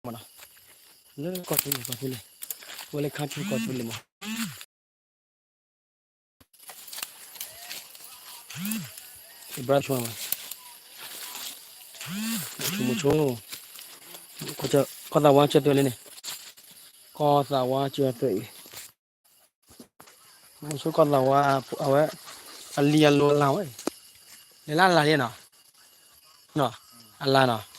မးနီၤ, လၢကီၢ်သူလ့ၤ ကီၢ်သူလ့ၤ, ဝဲလၢခါဆူကီၢ်သူလ့ၤမး, ဘြၣ်ဆိမး, ဆိဆိ, ကီၢ်သးဝါကၢၢ်သွဲၣ်လံန့ၣ်, ကီၢ်သးဝါကၢၢ်သွဲၣ်အံၤ မ့ၢ်ဆိကီၢ်သးဝါ အဝဲ အလံၤအလိၤအလၤဝဲ, လဲၤလၢအလၤဒ်နီၤ, အလၤနီၤ.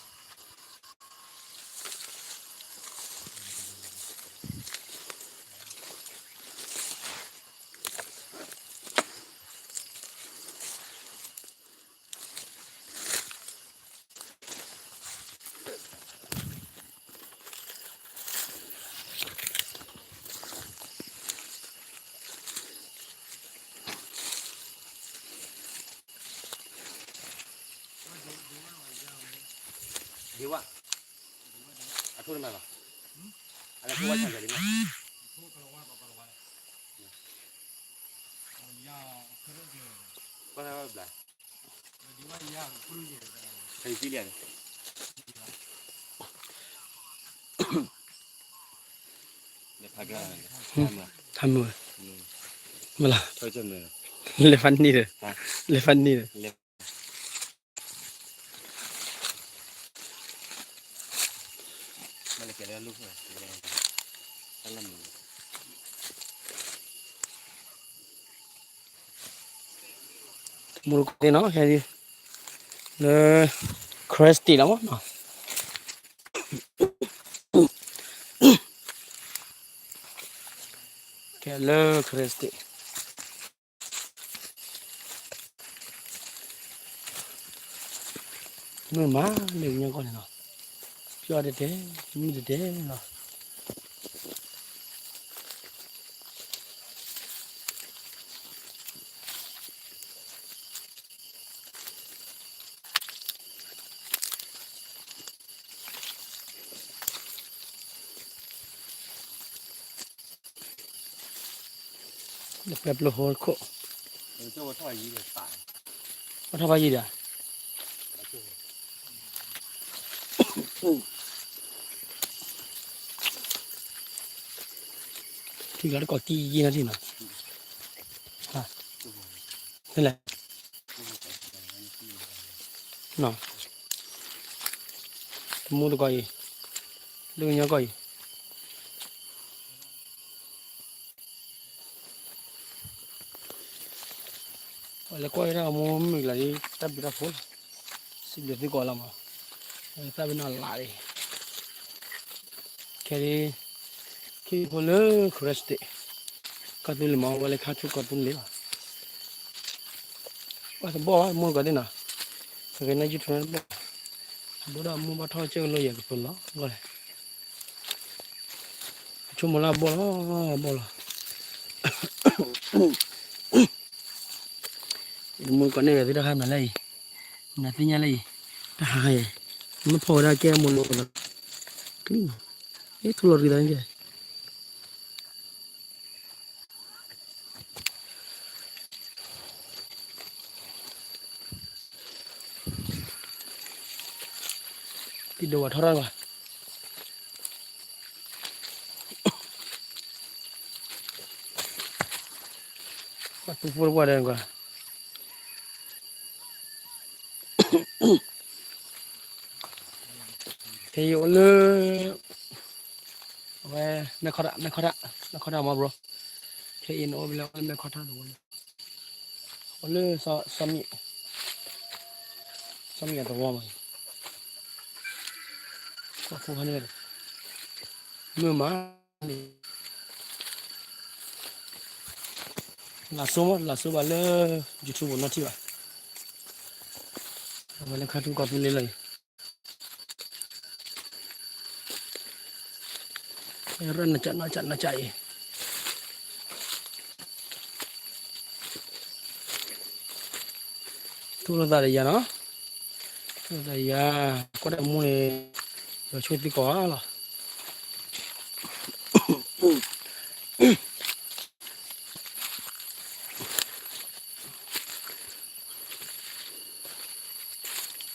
ဒ့ဝါ, အထိၣ်တမၤလီၤ, အလၢထိၣ်ဝါဆၣ်ကလံမး, ကွၢ်ဘျါ, ဖဲသံလံန့ၣ်, ထါမုၢ်, မ့ၢ်လီၤ, လဲၤဖးန့ၢ်ဒီး, လဲၤဖးန့ၢ်ဒီး မုၢ်ကီၢ်သ့ၣ်နီၤ, ခဲအံၤလၢ Karen State လီၤမးနီၤ, ခဲလၢ Karen State မုၢ်မးလၢကညီကီၢ်န့ၣ်နီၤ, ပျီၢ်တဲတဲ, မုၢ်တဲတဲလီၤ. လၢပဲပျိၢ်ဖိခိၣ်, ပှၤထီၣ်ဘၣ်ယံၤဒီး, ထံကျါတကိးကံယံၤနီၤထံနီၤ, လဲၣ် တမူတကိးအံၤ, လၢကညီကီၢ်အံၤ, ပှၤလဲၤကွၢ်ဝဲဒၣ်အမိၢ်မုၢ်ကလၤဒ် တၢ်ဘျုးတၢ်ဖှိၣ်လီၤ, စံးဘျုးသုကိးလီၤမး, သးပ့ၤနီၣ်လၢ်လံ, ခဲဒ် ခံဖိလၢ Karen State ကီၢ်သူလ့ၤမး ဝဲလၢခါဆူကီၢ်သူလ့ၤလီၤ. ဘၣ်သဘီၣ်ဘၣ်မိၢ်ကီၢ်သ့ၣ်နီၤ, ဂ့ၤန့ၢ် YouTube တဘီၣ်, အဒိဒၣ်မိၢ်ဘၣ်ထီၣ်ကၢၢ်ကလိယဲၢ်ကပၢၤလီၤ, ဆိကမိၣ်လၢအဘီၣ်လီၤ, ဘီၣ်လီၤ. မိၢ်ကီၢ်န့ၣ်ဝဲသုတဟါမနုၤလဲၣ်အံၤ, မနုၤသ့ၣ်ညါလၢအံၤ, တဟါယဲၢ်, မ့ၢ်ဖီၣ်ဝဲဒၣ်ကဲမိၢ်လိာ်လီၤ, ကျံၣ်, အ့ၣ်ထူလီၤရံသးန့ၣ်ကဲ တံၤဒိၣ်ဝဲထီၣ်ရၣ်ကွၢ်, ပှၤသူဖိတပှၢ်ဒီးကွၢ်, ဖဲယအိၣ်လၢ အဝဲ မဲၢ်ခီထၣ် မဲၢ်ခီထၣ် မဲၢ်ခီထၣ်မး bro, ခဲအံၤနအိၣ်ဖဲလဲၣ် အိၣ်လၢမဲၢ်ခီထၣ်တဝီန့ၣ်, အိၣ်လၢ စီၤမံၣ်, စီၤမံၣ်အသဝီမး, ကီၢ်ခိၣ်ဖဲန့ၣ်, မုၢ်မး လၢ်စိမး လၢ်စိဘၣ်လၢ YouTube နီၢ်ထံၣ်ဘၣ်, အဝဲလၢခါထူကီၢ်သူလ့ၤလီၤအံၤ, ရၣ်နကၠးနကၠးနကၠးအံၤ ထူလိာ်သးဒီးယၤနီၤ, ထူလိာ်သးယၤ, ကွၢ်တၢ်မူန့ၣ်, ယွၤဆိၣ်သံကွၢ်လီၤ.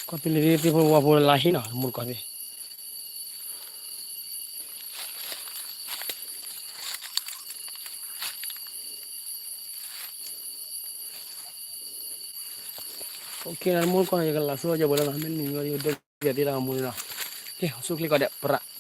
ကီၢ်သူလ့ၤသ့ၣ်ဖိဝါဖိလၢဟ့ၣ်နီၤ မူတကီၢ်သ့ၣ်, နမိၢ်ကီၢ် ယကလၤဆိယပှဲၤလီၤနီၤ, မ့ၢ်နံၤဝဲဒီး ယဒိးကဲသ့တၢ်ဂီၤမူန့ၣ်နီၤ. ကဲ အိၣ်ဆူၣ်ချ့ကီးဒဲး ပြး